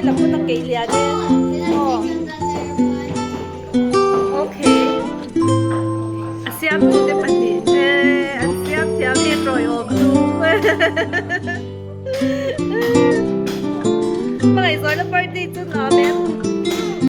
la hmun a keih lian e. Aw. Okay. A siam tu te pahnih eh an siam thiam hi tawi awm chu. Hmangaih zawhna birthday chu nuam em?